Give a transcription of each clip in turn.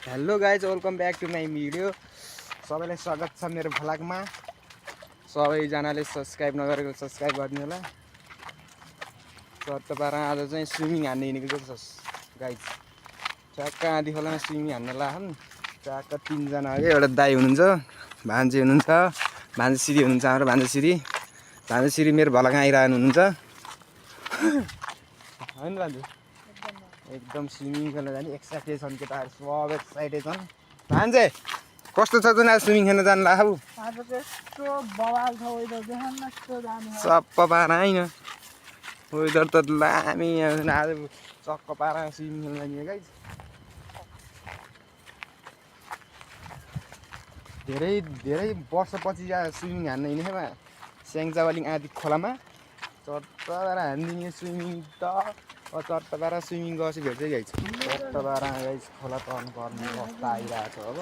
Hello guys, welcome back to my video. सबैलाई स्वागत छ मेरो भ्लगमा। सबैजनाले सब्सक्राइब नगरेको सब्सक्राइब गरिदिनु होला। चट्ट पारा आज चाहिँ स्विमिङ हान्ने हिँडेको छ गाइज। ट्याक्क आधी खोलामा स्विमिङ हान्न लाहन्। ट्याक्क 3 जना हो। एउटा दाई हुनुहुन्छ, भान्जी हुनुहुन्छ, भान्जीश्री हुनुहुन्छ। हाम्रो भान्जीश्री मेरो भ्लगमा आइरहनु हुनुहुन्छ हैन भान्जी? एकदम स्विमिङ खेल्न जाने एक्साइटेड छन् केटाहरू, सब एक्साइटेड छन्। भान्जे कस्तो छ त स्विमिङ खेल्न जानु ला? सप्प पारा होइन, वेदर त दामी आज चक्क पारा स्विमिङ खेल्न जाने गाइज। धेरै धेरै वर्षपछि स्विमिङ हान्न हिँडेमा स्याङ्जावालिङ आदि खोलामा चट्ट पारा हानिदिने स्विमिङ त चट्ट पारा स्विमिङ गएपछि भेट्दै गाइज। चट्ट पारा गाइज खोला तर्नु पर्ने अवस्था आइरहेको छ। अब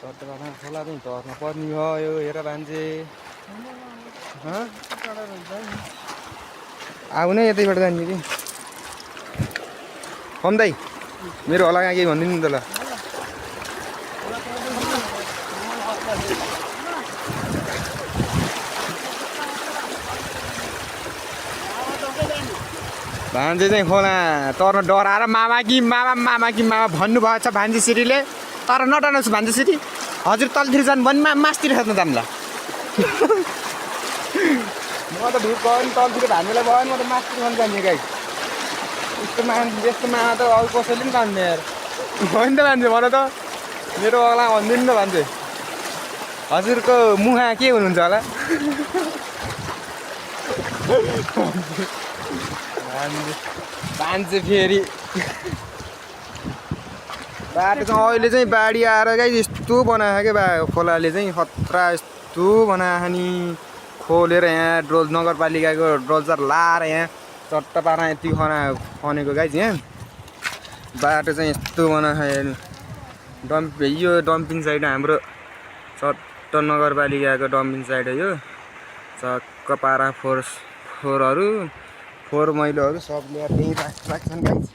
चट्ट पारा खोला चाहिँ तर्नु पर्ने भयो। हेर भान्जे आउनै यतैबाट जाने कि कम दाइ मेरो होला केही भनिदिनु नि त ल। भान्जे चाहिँ खोला तर्न डराएर मामा कि मामा भन्नुभएको छ भान्जीश्रीले। तर नडराउनुहोस् भान्जीश्री, हजुर तलतिर जानु भने मासतिर खेल्न जानु ल। म त ढुक्क भयो नि तलतिर भान्जेलाई भयो नि, म त मासतिर खेल्न जाने गाई। यस्तो मामा त अरू कसैले पनि जान्ने यार। होइन त भान्जे भन त, मेरो अगला भनिदिनु न भान्जे। हजुरको मुखा के हुनुहुन्छ होला? भान्जे फेरि बाटो चाहिँ अहिले चाहिँ बाढी आएर गाई यस्तो बनाएको क्या खोलाले चाहिँ खतरा यस्तो बनाएको नि। खोलेर यहाँ नगरपालिकाको डोजर लाएर यहाँ चट्ट पारा यति खनेको गाई यहाँ बाटो चाहिँ यस्तो बनाएको। यो डम्पिङ साइड हाम्रो चट्ट नगरपालिकाको डम्पिङ साइड हो यो। चक्क पारा फोहोर मैलोहरू सब ल्याएर त्यहीँ राख्छन् गाइज।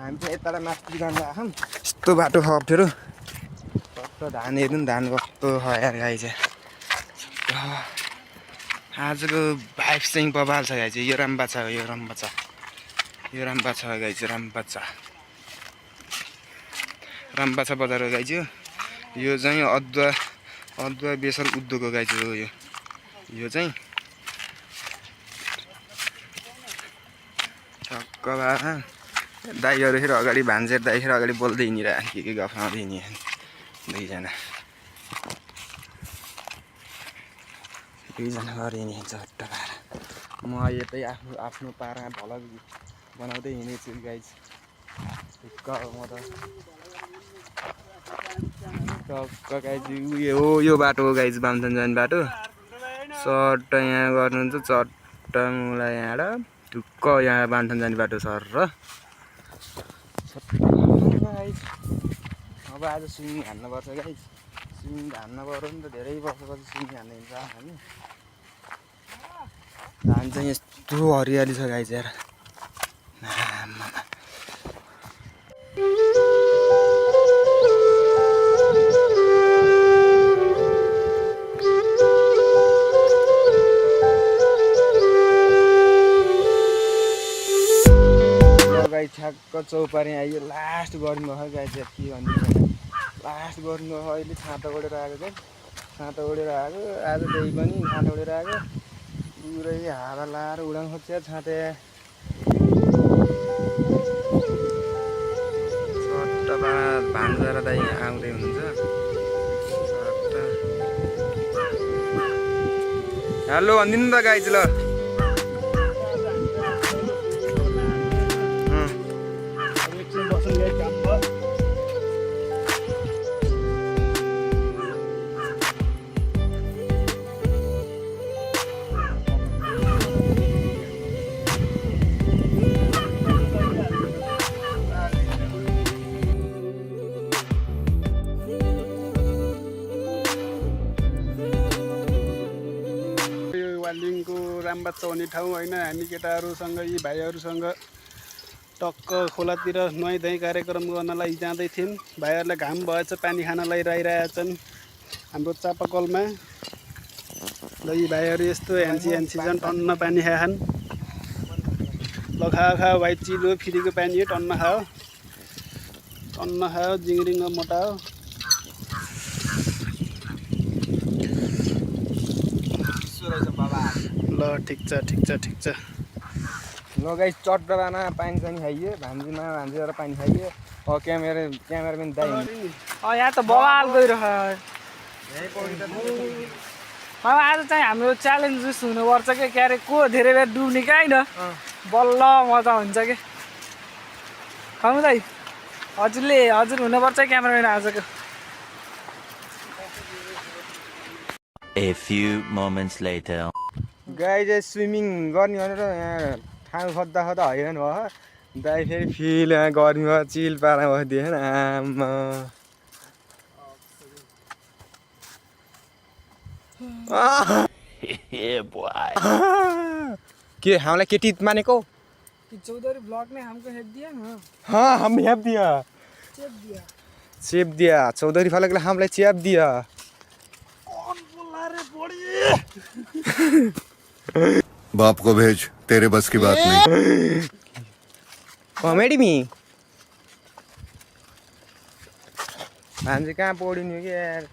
हामी चाहिँ यताबाट माथि जानु आँखौँ। यस्तो बाटो छ अप्ठ्यारो। कस्तो धान हेर्नु नि, धान कस्तो छ यार गाइज। आजको भाइब चाहिँ बबाल छ गाइज। यो रामबाछा हो, यो रामबाछा गाइज। रामबाछा बजार हो गाइज। यो चाहिँ अदुवा बेसल उद्योग हो गाइज हो यो चाहिँ। चक्क दाइहरू फेरि अगाडि भान्जेर दाइ फेरि अगाडि बोल्दै हिँडिरहेको के गफ आउँदै हिँडिरहन् दुईजना गरेर हिँडिन्छ चट्ट पारा। म यतै आफ्नो पारा भ्लग बनाउँदै हिँडेछु गाइज। ढुक्क म त चक्क गाइज। उयो हो यो बाटो हो गाइज, बामथान जाने बाटो। चट्ट यहाँ गर्नुहुन्छ, चट्ट मलाई यहाँबाट ढुक्क यहाँ बामथान जाने बाटो सर र। अब आज स्विमिङ हान्नुपर्छ गाइज। स्विमिङ हान्न पऱ्यो नि त, धेरै वर्षपछि स्विमिङ हान्नु हिँड्छ हामी। धान चाहिँ यस्तो हरियाली छ गाइज यार। ठ्याक्क चौपारी आइयो। लास्ट गर्नुभयो गाइज, के भनिदिनु लास्ट गर्नुभयो। अहिले छाता ओढेर आएको चाहिँ छाता ओढेर आएको। आज त्यही पनि छाता ओढेर आएको। पुरै हावा लाएर उडान खोज्छ छाते। चट्ट भान्जा र दाइ आउँदै हुनुहुन्छ। हेलो भनिदिनु त गाइज ल। लिङको रामबाछा हुने ठाउँ होइन। हामी केटाहरूसँग यी भाइहरूसँग टक्क खोलातिर नुहाइधुवाइ कार्यक्रम गर्नलाई जाँदै थियौँ। भाइहरूलाई घाम भएछ, पानी खानलाई रहिरहेका छन् हाम्रो चापाकलमा। ल यी भाइहरू यस्तो ह्यान्सी छन्, टन्न पानी खाएछन्। ल खायो भाइ, चिल हो, फ्रीको पानी हो, टन्न खायो जिङ्रिङ मोटा हो। ल ठिक छ। ल गाइस चट्टामा पानी खाइयो, भान्जीमा भान्जेर पानी खाइयो। क्यामेराम्यान दाइ यहाँ त बवाल गइरहेको आज चाहिँ हाम्रो च्यालेन्ज जस्तो हुनुपर्छ कि अरे को धेरै बेर डुब्ने क्या होइन, बल्ल मजा हुन्छ कि खाउँ दाइ। हजुर हुनुपर्छ क्यामेराम्यान आजको। A few moments later. गाई चाहिँ स्विमिङ गर्ने भनेर यहाँ ठाउँ खोज्दा हैरान भयो। दाइ फेरि फिल यहाँ गर्मी भयो, चिल पारा बसिदियो होइन। आमा Yeah, boy. के हामीलाई केटी मानेको? चौधरी ब्लॉग ने हमको हेल्प दिया ना, हाँ हम हेल्प दिया, चेप दिया। चौधरी फालक हमलाई चेप दिया। बाप को भेज, तेरे बस की बात नहीं। कॉमेडी में भान्जी कहाँ पौडिनु कि यार,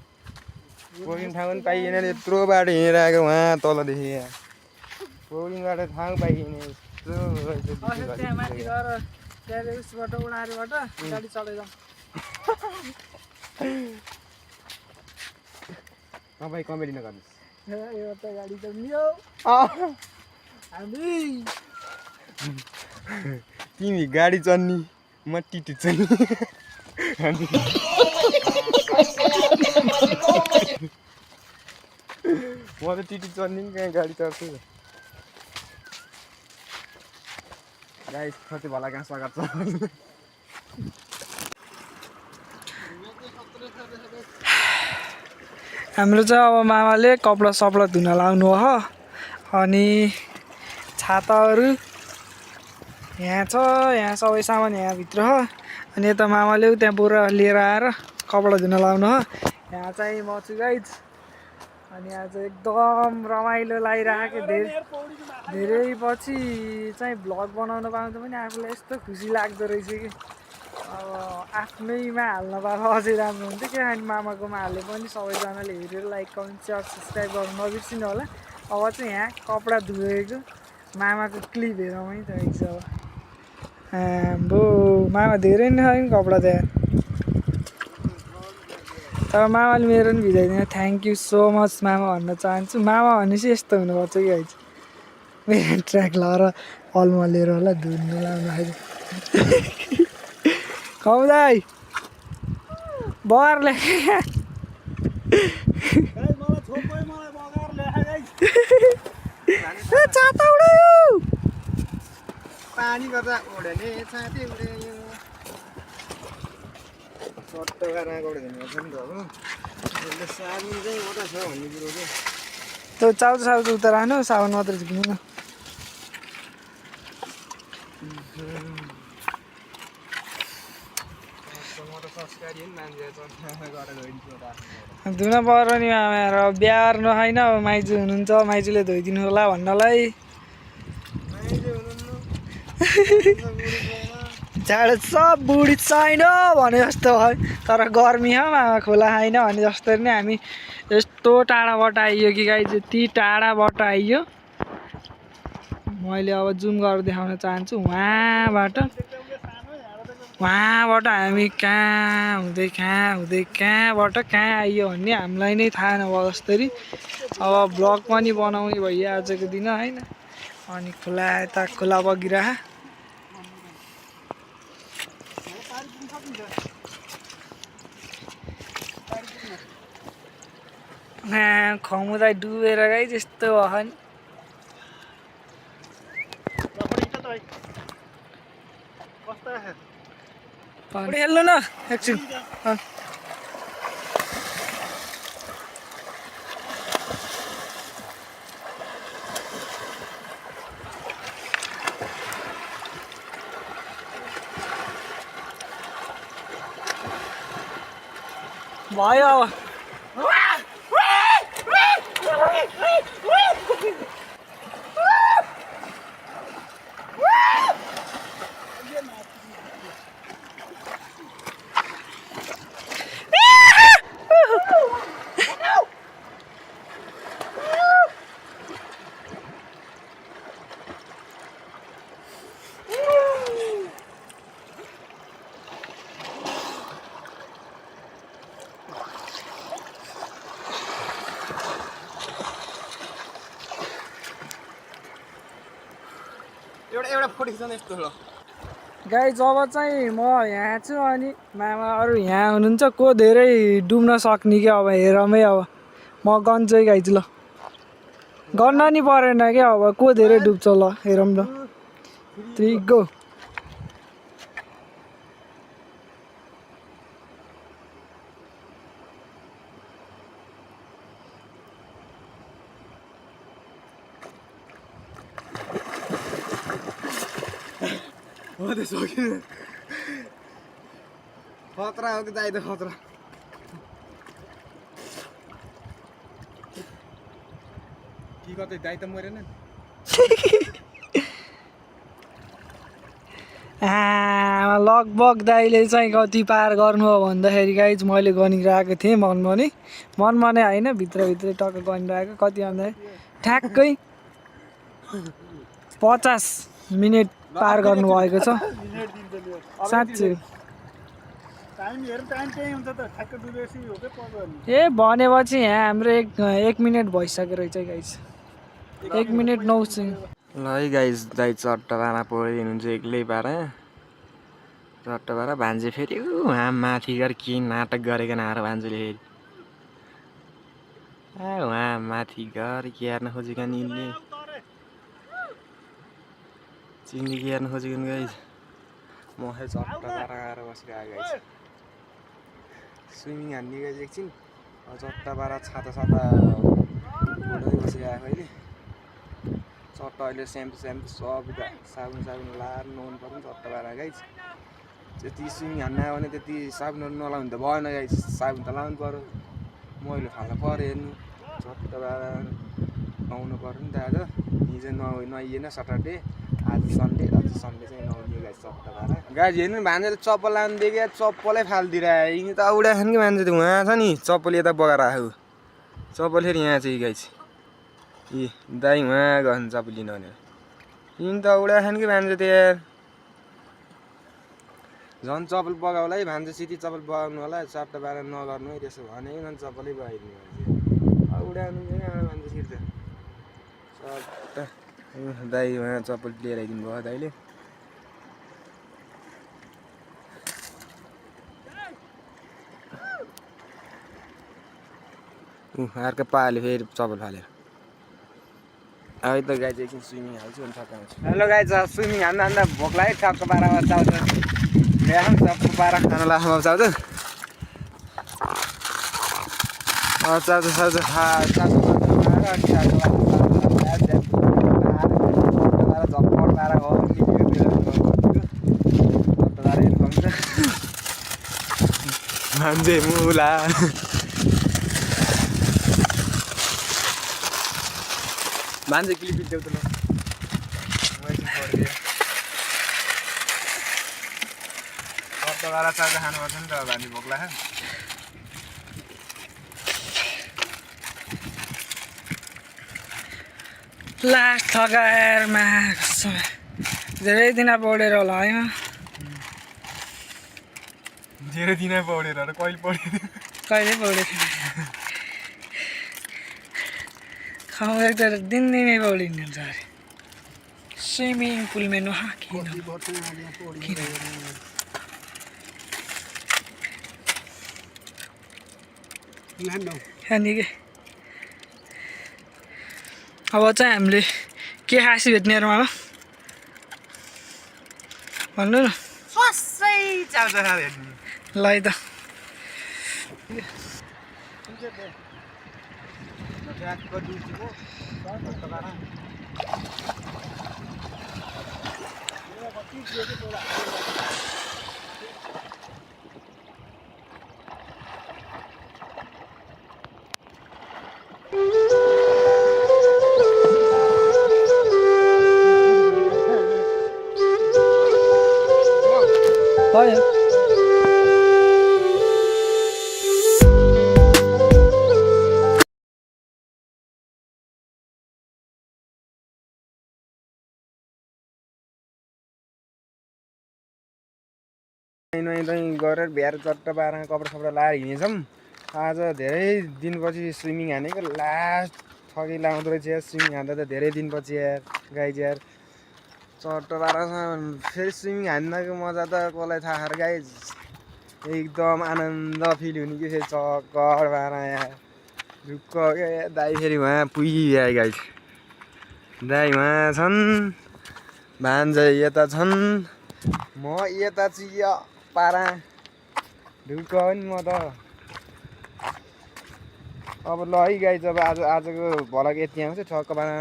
पौडिने ठाउँ पनि पाइएन। यत्रो बाटो हिँडिरहेको वहाँ तलदेखि यहाँ पौडिङबाट ठाउँ पाइएन। त्यहाँ माथि गएर त्यहाँ उसबाट उडारीबाट गाडी चलाइजाउँ। तपाईँ कमेडी नगर्नुहोस्। यो त गाडी चढ्नियो हामी। तिमी गाडी चढ्ने, म टिटी चढ्ने। म त टिटी चढ्ने नि कहाँ गाडी चढ्छु। गाइस कति भला कहाँ स्वागत छ। हाम्रो चाहिँ अब मामाले कपडा सपडा धुन लाउनु हो। अनि छाताहरू यहाँ छ, यहाँ सबै सामान यहाँभित्र हो। अनि यता मामाले त्यहाँ बोरा लिएर आएर कपडा धुन लाउनु हो। यहाँ चाहिँ म छु गाइज। अनि यहाँ चाहिँ एकदम रमाइलो लागिरहेको, धेरै पछि चाहिँ भ्लग बनाउन पाउँदा पनि आफूलाई यस्तो खुसी लाग्दो रहेछ कि अब आफ्नैमा हाल्न पाएको अझै राम्रो हुन्थ्यो। किनभने मामाकोमा हाले पनि सबैजनाले हेरेर लाइक कमेन्ट सेयर सब्सक्राइब गर्नु नबिर्सिनु होला। अब चाहिँ यहाँ कपडा धोएको मामाको क्लिप हेरौँ है त। अब आम्बो मामा धेरै नै छ नि कपडा त्यहाँ। तर मामाले मेरो पनि भिजाइदिनु, थ्याङ्क यू सो मच मामा भन्न चाहन्छु। मामा भनेपछि यस्तो हुनुपर्छ कि गाइज। मेरो ट्र्याक लगाएर अलमा लिएर होला धुनु लाउँदाखेरि। खाउँदै बगार ल्याए छाता उडायो, पानी गर्दा उड्ने छाती उड्यो। सट्ट गरेर गएर हेर्नुपर्छ नि त। अब साबुन चाहिँ उता छ भन्ने कुरो चाहिँ त्यो चाउचाउ उता राख्नु, साबुन मात्रै झिक्नु न। धुन पर्यो नि आमाएर, बिहार नखाइन। अब माइजू हुनुहुन्छ, माइजूले धोइदिनु होला भन्नलाई। जाडो सब बुढी छैन भने जस्तो भयो। तर गर्मी हो, मामा खोला छैन भने जस्तो नै हामी यस्तो टाढाबाट आइयो कि गाई, यति टाढाबाट आइयो। मैले अब जुम गरेर देखाउन चाहन्छु। वहाँबाट हामी कहाँबाट कहाँ आइयो भन्ने हामीलाई नै थाहा नभयो जस्तरी। अब ब्लग पनि बनाउने भइयो आजको दिन होइन। अनि खोला यता खोला बगिरह। खमुदाई डुबेर गाई त्यस्तो भयो नि। खेल्नु न एकछिन। भयो अब एउटा फोटो खिच्न यस्तो हो गाई जब चाहिँ म यहाँ छु अनि मामा अरू यहाँ हुनुहुन्छ को धेरै डुब्न सक्ने क्या अब हेरमै अब म गन्छु गाइज ल गर्न नि परेन क्या अब को धेरै डुब्छ ल हेरौँ ल 3 गो हो त सकिन खतरा हो कि दाइ त खतरा कि कतै दाइ त मरेन लगभग दाइले चाहिँ कति पार गर्नु हो भन्दाखेरि गाइज मैले गनिरहेको थिएँ मनमा नै होइन भित्रभित्रै टक्क गनिरहेको कति भन्दाखेरि ठ्याक्कै 50 मिनट पार गर्नुभएको छ साँच्चै ए भनेपछि यहाँ हाम्रो एक मिनट भइसक्यो रहेछ गाइज 1 मिनट 9 सेकेन्ड ल है गाइज दाइ चट्टामा पढिदिनुहुन्छ एक्लै पारा चट्टा पारा भान्जे फेरि उहाँ माथि गएर के नाटक गरेको आएर भान्जेले फेरि उहाँ माथि गएर के हेर्न खोजेको नि यिनले चिनी के हेर्न खोजेको नि गाइज म खै चट्टा पारा आएर बसिरहेको गाइज स्विमिङ हान्ने गाइज एकछिन चट्टा पारा छाता उडाउँदै बसिरहेको अहिले चट्टा अहिले स्याम्पू सब साबुन लाएर नुहाउनु पर्ने चट्टा पारा गाइज त्यति स्विमिङ हान्न आयो भने त्यति साबुनहरू नलाउनु त भएन गाइज साबुन त लाउनु पऱ्यो मैलो फाल्नु पऱ्यो हेर्नु चट्टा पारा नुहाउनु पऱ्यो नि त आज हिजो नुहाइएन सटरडे आज सन्डे चाहिँ नुहाउने गाइज चट्टा पारा गाइज हेर्नु भान्जेले चप्पल लाउनु दियो चप्पलै फालिदिइरह्यो यिनी त उडाएछ नि कि मान्छे त उहाँ छ नि चप्पल यता बगाएर आएको चप्पल फेरि यहाँ चाहिँ गाइज ए दाइ उहाँ गर्नु चप्पल लिनु भनेर यिनी त उडाएछ नि कि मान्छे त यार झन् चप्पल बगाउला है भान्जे सिटी चप्पल बगाउनु होला चट्टा पारा नगर्नु है त्यसो भने झन् चप्पलै बगाइदिनु मान्छे उडाउनु मान्छे सिट चट्टा दाइ उहाँ चप्पल लिएर आइदिनु भयो दाइले अर्को पाले फेरि चप्पल फालेर अहिले त गाई चाहिँ एकछिन स्विमिङ हाल्छु अनि ठक्क आउँछु हेलो गाई छ स्विमिङ हान्दा भोक लाग्यो ठक्क पारामा चाउँछ ल्याउँ टक्क पारा खाना लाग्नु चाउँछ मान्छे मुला मान्छे क्लिप देऊ त ल चट्टा चाउचा खानुपर्छ नि त भान्जी भोक लाग्यो लाख थगाएरमा धेरै दिन पढेर होला है धेरै दिन पढेर कहिले पढेर कहिले पढेर खाउँदा त दिनदिनै पढिने हुन्छ अरे स्विमिङ पुलमा नुहा किन खाने के अब चाहिँ हामीले के खासी भेट्नेहरूमा भन्नु न ल है त नुहाई धुवाई गरेर भ्याएर चट्ट पारेर कपडा सपडा लाएर हिँडेछौँ। आज धेरै दिनपछि स्विमिङ हानेको लास्ट थकी लाउँदो रहेछ यार। स्विमिङ हान्दा त धेरै दिनपछि यार गाइज यार। चट्ट पारेर फेरि स्विमिङ हान्दाको मजा त कसलाई थाहा र गाइज। एकदम आनन्द फिल हुने कि फेरि चक्कर पारा यार ढुक्क क्या दाइ फेरि उहाँ पुगिया गाइज। दाइ उहाँ छन्, भान्जा यता छन्, म यता चिया पारा ढुक्क नि म त। अब ल है गाइज, अब आजको भ्लग यति आउँछ। ठक्क पारा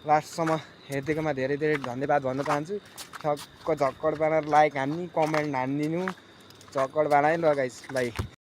लास्टसम्म हेरिदिएकोमा धेरै धेरै धन्यवाद भन्न चाहन्छु। ठक्क झक्कड पारा लाइक हान्ने, कमेन्ट हानिदिनु, झक्कड पारा है ल गाइज। बाई।